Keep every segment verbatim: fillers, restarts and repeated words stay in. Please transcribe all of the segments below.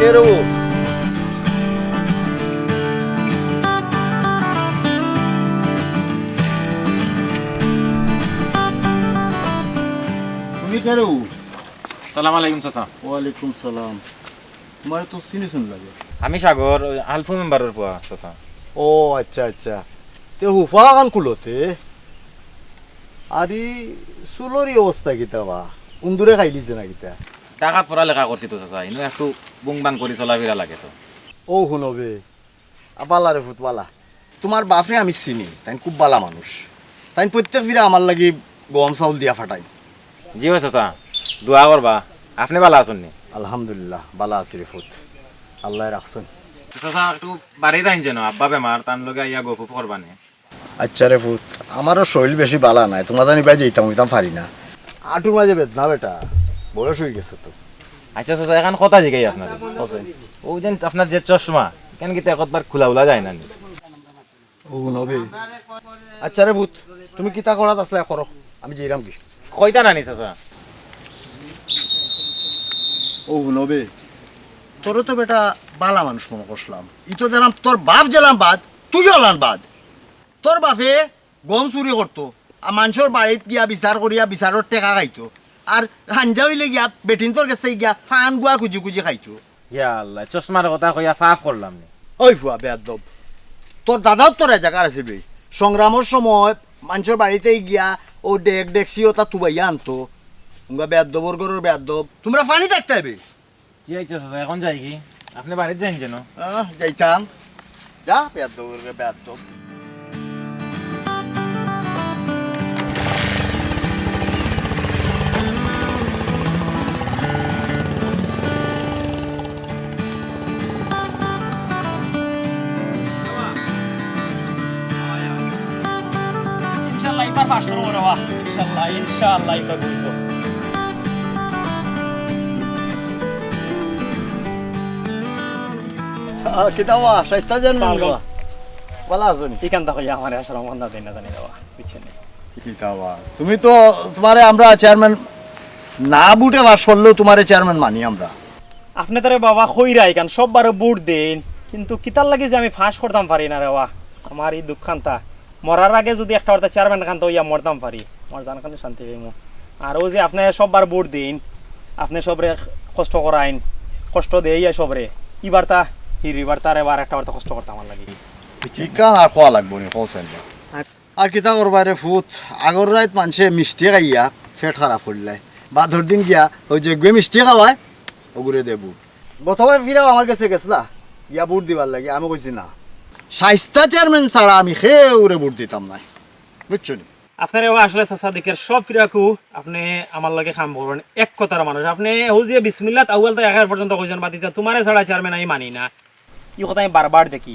এরো। তুমি কেরো? সালাম আলাইকুম চাচা। ওয়ালাইকুম সালাম। তোমারে তো চিনি চিনি লাগে। আমি সাগর, ওই আলফু মেম্বারর পুয়া চাচা। ও আচ্ছা আচ্ছা। তে হুফা খান কুলতে? আরে, চুলর ই অবস্থা কিতা বা? উন্দুরে খাইলিছে না কিতা? ঢাকাত পড়ালেখা করছি তো চাচা, ইনো একটু বুং বাং করি চলাফিরা লাগে তো। ও হুনো বে, আ, বালা রে ফুত, বালা। তোমার বাফরে আমি চিনি, তাইন খুব বালা মানুষ। তাইন প্রত্যেক ফিরা আমার লাগি গম চাউল দিয়া ফাটাইন। জি অয় চাচা, দোয়া করবা। আপনে বালা আছইন নি? আলহামদুলিল্লাহ, বালা আছি রে ফুত। আল্লায় রাখছইন। চাচা, একটু বাড়িত আইন যেন, আব্বা বেমার, তান লগে আইয়া গফ উফ করবা নে। আচ্ছা রে ফুত, আমারও শরীল বেশি বালা নায়, তোমার জানি বাই যাইতাম অইতাম পারি না। আটুর মাঝে বেদনা বেটা, বয়স অই গেছে তো। আচ্ছা চাচা, এখান কথা জিগাই আপনারে। ও যেন আপনার যে চশমা, কেন কিতা একবার খোলা উলা যায় না নি? ও নবী। আচ্ছা রে ফুত, তুমি কিতা করাত আছলায় করো, আমি যাইরাম কি? কইতা না নি চাচা? ও নবী, তোরে তো বেটা বালা মানুষ মনো করছিলাম। ই তো দেখলাম তোর বাফ যেলান বাদ, তুইও অলান বাদ। তোর বাফে গম চুরি করতো, আর মানষর বাড়িত গিয়া বিচার করিয়া বিচারর টেকা খাইতো, আর হাঞ্জা অইলে গিয়া বেটিন্তর গেছে গিয়া ফান গুয়া খুজি খুজি খাইতো। ইয়া আল্লাহ, চশমার কথা কইয়া পাপ করলাম নি? ওই ফুয়া বেয়াদব, তোর দাদাও তোর এজাকার আছে বে। সংগ্রামর সময় মানষর বাড়িত গিয়া ও ডেক ডেকসি ওতা তুবাইয়া আনতো। উঙ্গা বেয়াদবর ঘরর বেয়াদব। তোমরা ফানি থাকতে হবে। জি আচ্ছা চাচা, এখন যাই কি? আপনে বাড়িত যাইন যেন। আহ, যাইতাম। যা, বেয়াদব করবে, বেয়াদব। ইনশাআল্লাহ, ইবার পাস করবো রে বা। ইনশাআল্লাহ, ইনশাআল্লাহ, ইবার বইব। আহ, কিতা বা, শাইস্তা জান সালাম। বালা আছো নি? ইখান দেখো, ইয়া আমারে আশ্রম বন্ধা দেন না জানি রে বা, বুঝছো নি? কিতা বা, তুমি তো, তোমারে আমরা চেয়ারম্যান না ভোটে পাস করলেও তোমারে চেয়ারম্যান মানি আমরা। আপনে তারে বাবা কইরা ইখান সববারে ভোট দেইন, কিন্তু কিতার লাগি যে আমি পাস করতাম পারি না রে বা, আমার ই দুঃখখানতা। মরার আগে যদি একটা বারতা চেয়ারম্যান খান তো ইয়া মরতাম পারি, আমার জান খান শান্তি পাইমু। আর ও যে আপনে সববার ভোট দেইন, আপনে সবরে কষ্ট করাইন, কষ্ট দেইয়া সবরে, ইবারতা, হির ইবারতা রে বার একটা বারতা কষ্ট করতাম আমার লাগি। ইখান আর কওয়া লাগবো নি, কও চাইন বা। আর কিতা করবায় রে ফুত, আগর রাইত মানষে মিষ্টি খাইয়া পেট খারাপ করিলায়, বাদর দিন গিয়া ওই যে গুয়ে মিষ্টি খাওয়ায়, ওগুরে দে ভোট। গতবার ফিরাও আমার গেছে গেছলা, গিয়া ভোট দিবার লাগি, আমি কইছি না। শাইস্তা চেয়ারম্যান ছাড়া আমি কেউরে ভোট দিতাম নায়, বুঝছো নি? আপনারে ও আসলে চাচা দিকের সব ফিরাকু, আপনে আমার লগে কাম করইন, এক কথার মানুষ। আপনে ও যে বিসমিল্লাত আউয়াল তো একের পর্যন্ত কইছেন, বাতিজা, তোমারে ছাড়া চেয়ারম্যান আমি মানি না। ই কথা আমি বারবার দেখি।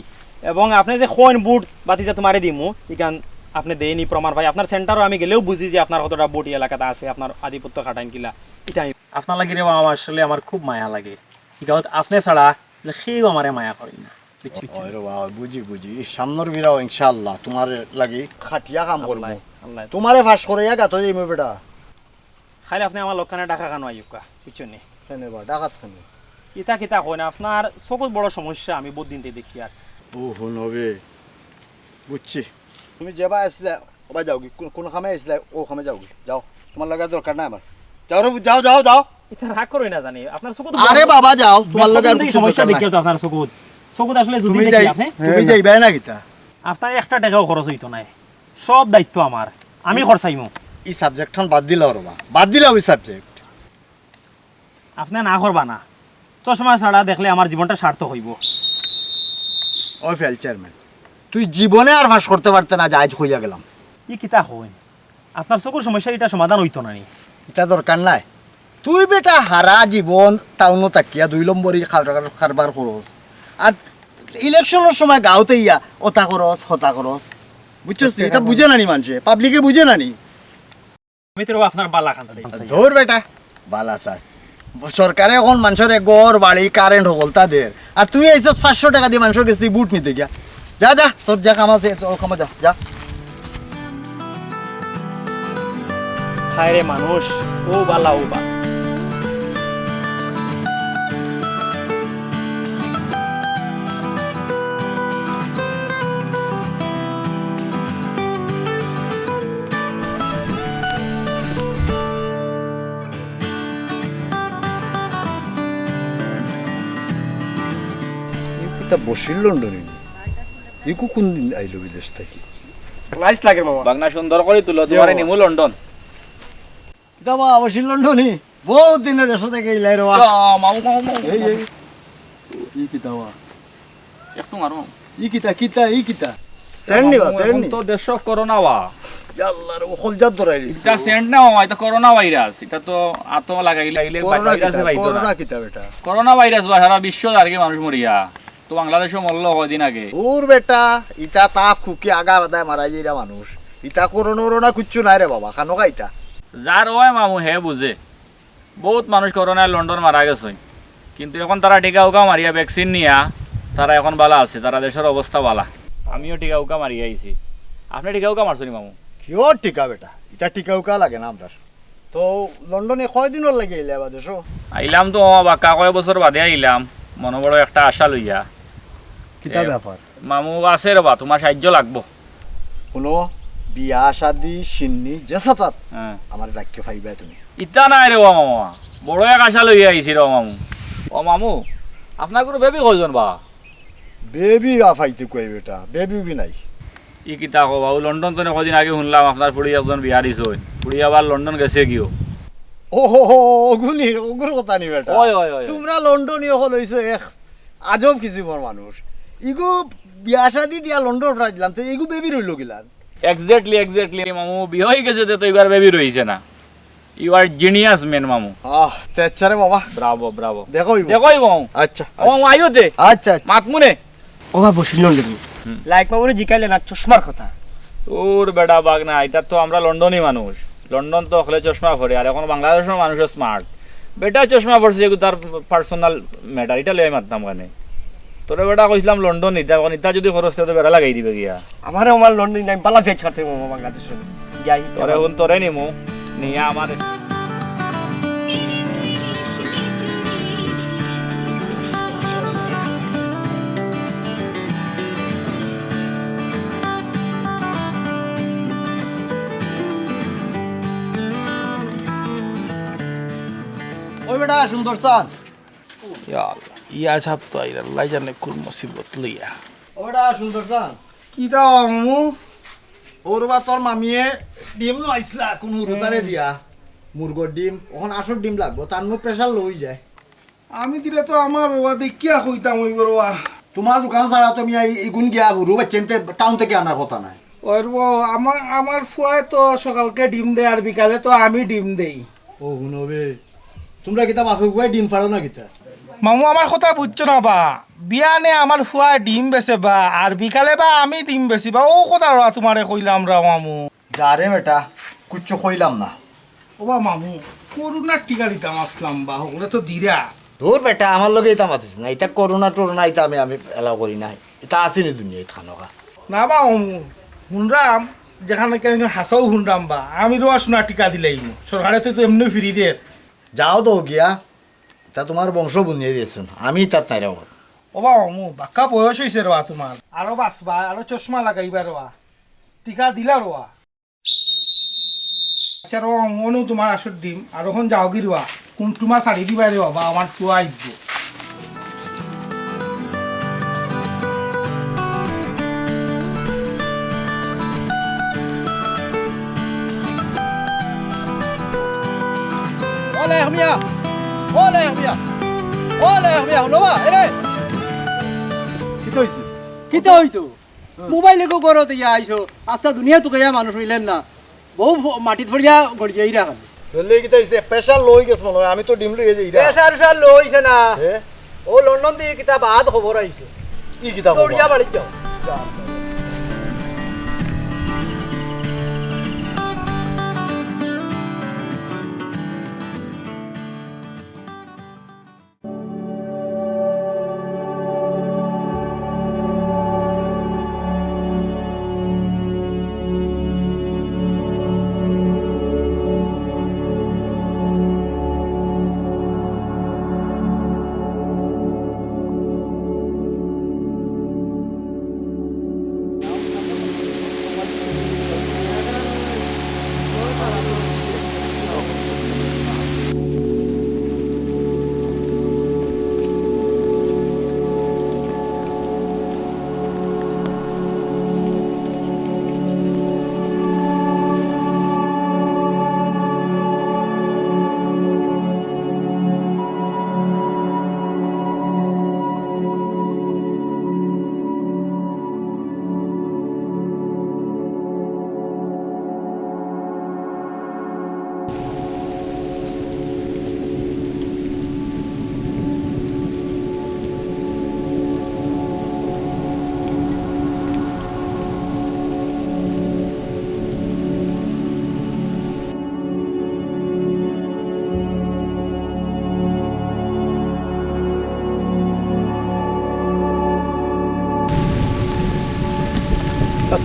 এবং আপনে যে কইন ভোট বাতিজা তোমারে দিমু, ইখান আপনে দেইনি প্রমাণ পাই। আপনার সেন্টারও আমি গেলেও বুঝি যে আপনার কতটা ভোট ই এলাকাত আছে, আপনার আধিপত্য খাটাইন কিলা। ইটা আমি আপনার লাগি রে বাবা, আমার আসলে আমার খুব মায়া লাগে। ই গাঁওত আপনে ছাড়া যে কেউ আমারে মায়া করেন না, বুঝছি? ওই রে বাবা, বুঝি, বুঝি। ই সামনের বিরাও ইনশাআল্লাহ তোমার লাগি খাটিয়া কাম করবো। আল্লাহ, আল্লাহ। তোমারে পাস করাইয়া গাতো যাইমু বেটা। খালি আপনে আমার লগে খানে ঢাকা খানো আইউক্কা, বুঝছইন নি? কেনে বা, ঢাকাত কেনে? ইতা কিতা কইন, আপনার চকুত বড় সমস্যা, আমি বহুত দিন থাকি দেখিয়ার। ও, হুনো বে, বুঝছি। তুমি যেবা আইছলা, ওবা যাওগি, কোন, কোন কামে আইছলা, ও কামে যাওগি, যাও, তোমার লগে আর দরকার নাই আমার। যাও রে, যাও, যাও, যাও। ইতা রাগ করইন না জানি, আপনার চকুত আরে বাবা, যাও, তোমার লগে আর কিচ্ছু সমস্যা দরকার নাই। দেখিয়ার তো আপনার চকুত, চকুত আসলে যদি তুমি দেখি যাই-, আপনে, তুমি যাইবায় না কিতা? আপনার একটা টেকাও খরচ অইতো নায়। সব দায়িত্ব আমার, আমি খরচাইমু। ই subject খান বাদ দিলাও রে বা, বাদ দিলাও ই subject। আপনে না করবা না, চশমা ছাড়া দেখলে আমার জীবনটা সার্থক অইবো। ও ফেল চেয়ারম্যান, তুই জীবনে আর পাস করতে পারতে না, যা আইজ কইয়া গেলাম। ই কিতা কইন? আপনার চকুর সমস্যা ইটা সমাধান অইতো না নি? ইটা দরকার নাই। তুই বেটা হারা জীবন টাউনো থাকিয়া দুই নম্বরি কার-, কারবার করস। আর ইলেকশনর সময় গাঁওত আইয়া ওতা করস, হতা করস। বুঝছস তুই? ইটা বুঝে না নি মানষে, পাবলিকে বুঝে না নি। আমি তো আপনার বালা খান চাই। ধুর বেটা, বালা চাস। সরকারে অখন মানষরে ঘর, বাড়ি, কারেন্ট হকলতা দের। আর তুই আইছস পাঁচশো টেকা দি মানষর গেছ থাকি ভোট নিতে গিয়া। যা, যা, তোর যা কাম আছে, তোর কামে যা, যা। হায় রে মানুষ, ও বালা, ও বালা। তা বশির লন্ডনী নি? ইগু কুন দিন আইলো বিদেশ থাকি? নাইস লাগে মামা। বাগনা সুন্দর করি তুলো, তোমারে নিমু লন্ডন। কিতা বা, বশির লন্ডনী? বউত দিনে দেশ থাকি আইলায় রে বা। আ, মামু, মামু, মামু, এই, মামু। এই, ই কিতা বা? একটু মারো। ই কিতা, কিতা, ই কিতা? সেন্ট নি বা, মামু, সেন্ট এখন নি? তো দেশো করোনা বা। ইয়া আল্লাহ রে, ও কলজাত ধরাই দিছে। ইটা সেন্ট না মামা, ইটা করোনা ভাইরাস। ইটা তো আতো লাগাইলে, আইলে করোনা ভাইরাসে কিতা? পাইতো না। করোনা কিতা বেটা? করোনা ভাইরাস বা, সারা বিশ্ব আর কি মানুষ মরিয়া। তো বাংলাদেশো মরলো কয়দিন আগে। দূর বেটা, ইতা তাপ খুকি আগা বাদায় মারা যাইরা মানুষ। ইতা করোনা ওরোনা কিচ্ছু নাই রে বাবা, খানো খাইতা। যার ওই মামু হে বুঝে। বউত মানুষ করোনায় লন্ডন মারা গেছইন, কিন্তু এখন তারা টিকা উকা মারিয়া ভ্যাকসিন নিয়া তারা এখন বালা আছে, তারা দেশর অবস্থা বালা। আমিও টিকা উকা মারিয়া আইছি। আপনে টিকা উকা মারছইন নি মামু? কিওর টিকা বেটা, ইতা টিকা উকা লাগে না আমরার। তো লন্ডনে কয়দিনর লাগি আইলা বা দেশো? আইলাম তো মামা বাক্কা কয় বছর বাদে আইলাম, মনো বড় একটা আশা লইয়া। কিতা এ, ব্যাপার? মামু আছে রে বা, তোমার সাহায্য লাগবো। হুনো, বিয়া শাদি, শিন্নি, যে সাতাত হ্যাঁ। আমারে ডাকিয়া পাইবায় তুমি। ইতা নাই রে বা মামা, বড় এক আশা লইয়া আইছি রে বা মামু। ও মামু, আপনার ঘরো বেবি কয়জন বা? বেবি বা পাইতে কই বেটা, বেবি উবি নাই। ই কিতা কও বা, ও লন্ডন তনে কয়দিন আগে হুনলাম আপনার ফুড়ি একজন বিয়া দিছইন, ফুড়ি আবার লন্ডন গেছে গিও। ও হো হো, অগুনি, অগুর কথা নি বেটা। ওই, ওই, ওই, ওই। তুমরা লন্ডনি অকল অইছো এক আজব কিসিমর মানুষ। ইগু বিয়া শাদি দিয়া লন্ডন পাঠাই দিলাম, তে ইগু বেবি রইলো কিলা? Exactly, exactly, মামু, বিয়া অই গেছে তে তো ইবার বেবি রইছে না। You are genius man, মামু। আহ, তে আচ্ছা রে বাবা। Bravo, bravo। দেখো ইবো। দেখো ইবো। আচ্ছা, ও আচ্ছা। মামু, আইও তে। আচ্ছা, আচ্ছা। মাতমুনে। ও বা বশির লন্ডনী। হুম। লাইক মামুরে জিকাইলে না চশমার কথা। ওর বেটা বাগনা, ইতা তো আমরা লন্ডনি মানুষ। লন্ডন তো অকলে চশমা পরে, আর এখন বাংলাদেশর মানুষও smart। বেটা চশমা পরছে, এগু তার personal matter, ইটা লইয়া মাততাম কেনে? তোরে বেটা কইছিলাম লন্ডন নিতে, এখন ইতা যদি খরচ তো বেড়া লাগাই দিবে গিয়া। আমারে আমার লন্ডন নাই, বালা ফেজ কাটতে মামা বাংলাদেশে। যাই, তোরে এখন তোরে নিমু, নিয়া আমার ওই বেটা, সুন্দর চান। ইয়া আল্লাহ, ইয়া সাব তো আইরা, আল্লাহ জানে কোন মুসিবত লইয়া। ওটা সুন্দর চান। কিতা মামু? ওর বা তোর মামিয়ে ডিম লইছলা কোন হুরুতারে দিয়া। মুরগর ডিম, অখন আসর ডিম লাগবো, তার নু pressure low অই যায়। আমি দিলে তো আমার বাবা দেখিয়া কইতাম অইবো বাবা। তোমার দোকান ছাড়া তো মিয়া ই-, ইগুন গিয়া হুরু বাচ্চাইন্তে টাউন থাকি আনার কথা নায়। ওর বাবা, আমার, আমার ফুয়ায় তো সকালকে ডিম দেয় আর বিকালে তো আমি ডিম দেই। ও হুনো বে, তোমরা কিতা বাপে ফুয়ায় ডিম ফাড়ো না কিতা? মামু, আমার কথা বুঝছো না বা? বিয়ানে আমার ফুয়ায় ডিম বেচে বা, আর বিকালে বা আমি ডিম বেচি বা, অউ কথা রা তোমারে কইলাম রা মামু। যা রে বেটা, কুচ্ছু কইলাম না। ও বা মামু, করোনার টিকা দিতাম আছলাম বা, হকলে তো দিরা। দূর বেটা, আমার লগে ইতা মাতিস না, ইতা করোনা টরোনা ইতা আমি, আমি allow করি না। ইতা আছে নি দুনিয়াত খানোকা? না বা মামু, হুনরাম যেখান কেন হাছাউ হুনরাম বা, আমি রোয়া সোনা টিকা দিলাইমু, সরকারে তো এমনেউ free দের। যাও তো গিয়া, ইতা তোমার বংশ বুনিয়ে দিয়েছুন, আমি ইতাত নাই রে বাবা। ও বা মামু, বাক্কা বয়স অইছে রে বা তোমার, আরো বাঁচবা, আরো চশমা লাগাইবা রে বা, টিকা দিলা রে বা। আচ্ছা রে বা মামু, অনো তোমার আসর ডিম, আর অখন যাওগি রে বা, কুমটুমা ছাড়ি দিবা রে বাবা, আমার ফুয়া আইবো। ওলে মিয়া, ওলে মিয়া, ওলে মিয়া, হুনো বা, এরে। কিতা অইছে? কিতা অইতো? মোবাইল এগু ঘরো দিয়া আইছো, আস্তা দুনিয়া তুকাইয়া মানুষ মিলের না। বউ ফ-, মাটিত পড়িয়া গড়িয়া ইরা খালি। ধরলে কিতা অইছে? Pressure low অই গেছে মনে অয়, আমি তো ডিম লইয়া যাই ইরা। Pressure উশার low অইছে না। হে? ও লন্ডন থাকি কিতা বাদ খবর আইছে। ই কিতা খবর? দৌড়িয়া বাড়িত যাও।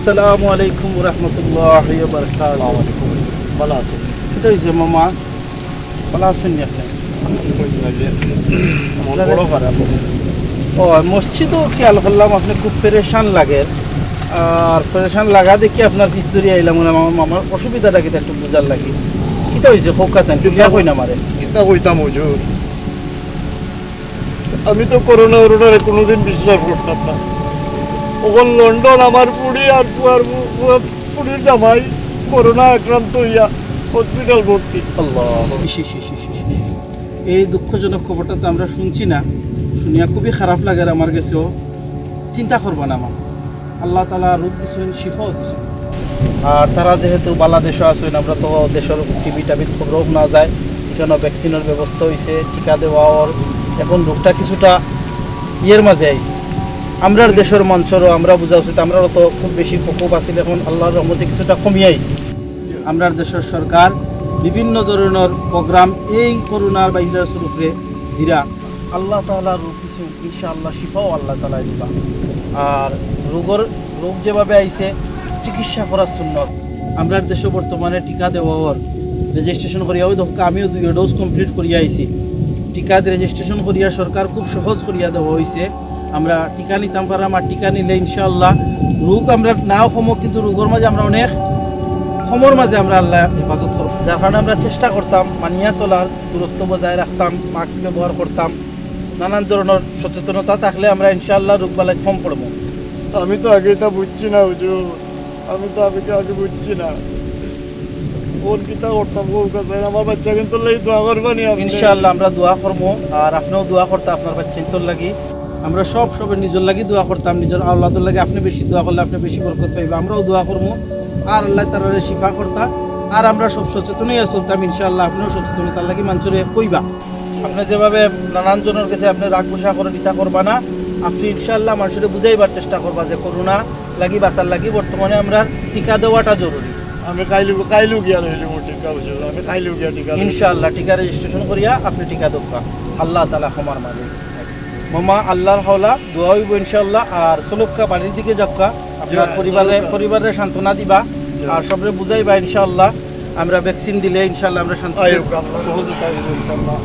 আসসালামু আলাইকুম ওয়া রাহমাতুল্লাহি ওয়া বারাকাতুহু। আসসালামু আলাইকুম। ভালা আছইন? কিতা অইছে মামা? ভালা আছইন নি আপনে? আলহামদুলিল্লাহ, যে মন বড় খারাপ। ও, মসজিদও খেয়াল করলাম আপনে খুব পেরেশান লাগের। আর পেরেশান লাগা দেখি আপনার পিছ ধরি আইলাম, মানে, আমার মামার অসুবিধাটা কিতা একটু বুঝার লাগি। কিতা অইছে? কউক্কা চাইন, কিতা কইন আমারে। কিতা কইতাম হুজুর, আমি তো করোনা উরোনারে কোনোদিন বিশ্বাস করতাম না। অখন লন্ডন আমার ফুড়ি আর ফুয়ার ফু-, ফুয়ার ফুড়ির জামাই করোনা আক্রান্ত অইয়া হসপিটাল ভর্তি। আল্লাহ। ইস, ইস, ইস, ইস, ইস, ইস। এই দুঃখজনক খবরটা তো আমরা শুনছি না, শুনিয়া খুবই খারাপ লাগের আমার গেছেও। চিন্তা করবা না মা, আল্লাহ তাআলা রোগ দিছইন, শিফাও দিছইন। আর তারা যেহেতু বাংলাদেশও আছইন, আমরা তো দেশর টিভি টাভিত খবরও হুনা যায়, ইখানো ভ্যাকসিনর ব্যবস্থা অইছে, টিকা দেওয়া অর, অখন রোগটা কিছুটা ইয়ের মাঝে আইছে। আমরার দেশর মানষরও আমরা বুঝা উচিত, আমরারও তো খুব বেশি প্রকোপ আছিল, অখন আল্লাহর রহমতে কিছুটা কমিয়া আইছে। আমরার দেশর সরকার বিভিন্ন ধরনর প্রোগ্রাম এই করোনার ভাইরাসর উপরে দিরা। আল্লাহ তাআলা রোগ দিছইন, ইনশাআল্লাহ শিফাও আল্লাহ তাআলা দিবা। আর রোগর, রোগ যেভাবে আইছে, চিকিৎসা করা সুন্নত। আমরার দেশো বর্তমানে টিকা দেওয়া অর, রেজিস্ট্রেশন করিয়া, ওই দেখো আমিও দুই ডোজ কমপ্লিট করিয়া আইছি। টিকা রেজিস্ট্রেশন করিয়া সরকার খুব সহজ করিয়া দেওয়া অইছে। আমরা টিকা নিতাম পারাম, আর টিকা নিলে ইনশাআল্লাহ রোগ আমরার নাও কমো, কিন্তু রোগর মাঝে আমরা অনেক কমর মাঝে আমরা আল্লাহ হেফাজত করব। যার কারণে আমরা চেষ্টা করতাম মানিয়া চলার, দূরত্ব বজায় রাখতাম, মাস্ক ব্যবহার করতাম, নানান ধরনর সচেতনতা থাকলে আমরা ইনশাআল্লাহ রোগ বালাই কম পড়বো। আমি তো আগে ইতা বুঝছি না হুজুর, আমি তো আগে আগে বুঝছি না। অখন কিতা করতাম, কউক্কা চাইন, আমার বাচ্চাকিন্তর লাগি দোয়া করবা নি আপনে? ইনশাআল্লাহ আমরা দোয়া করমু, আর আপনেও দোয়া করতা আপনার বাচ্চাকিন্তর লাগি। আমরা সব সবে নিজর লাগি দোয়া করতাম, নিজর আওলাদর লাগি আপনে বেশি দোয়া করলে আপনে বেশি বরকত পাইবা। আমরাও দোয়া করমু, আর আল্লাহ তাআলারে শিফা করতা, আর আমরা সব সচেতন অইয়া চলতাম ইনশাআল্লাহ। আপনেও সচেতনতার লাগি মানষরে কইবা। আপনে যেভাবে নানান জনর গেছে আপনে রাগ গুসা করেন, ইতা করবা না। আপনে ইনশাআল্লাহ মানষরে বুঝাইবার চেষ্টা করবা যে করোনা লাগি বাঁচার লাগি বর্তমানে আমরার টিকা দেওয়াটা জরুরি। আমি কাইলু, কাইলু গিয়া লইলিমু টিকা হুজুর, আমি কাইলু গিয়া টিকা লইলিমু। ইনশাআল্লাহ টিকা রেজিস্ট্রেশন করিয়া আপনে টিকা দেউক্কা। আল্লাহ তাআলা ক্ষমার মালিক। মামা, আল্লাহর হাওলা, দোয়া অইবো ইনশাআল্লাহ। আর চলউক্কা বাড়ির দিকে যাউক্কা, আপনার জি, পরিবারে, চলউক্কা। পরিবারে সান্ত্বনা দিবা, জি। আর সবরে বুঝাইবা ইনশাআল্লাহ। আমরা ভ্যাকসিন দিলে ইনশাআল্লাহ আমরা শান্তি আইউক্কা, আল্লাহ সহযোগিতা করিবো ইনশাআল্লাহ।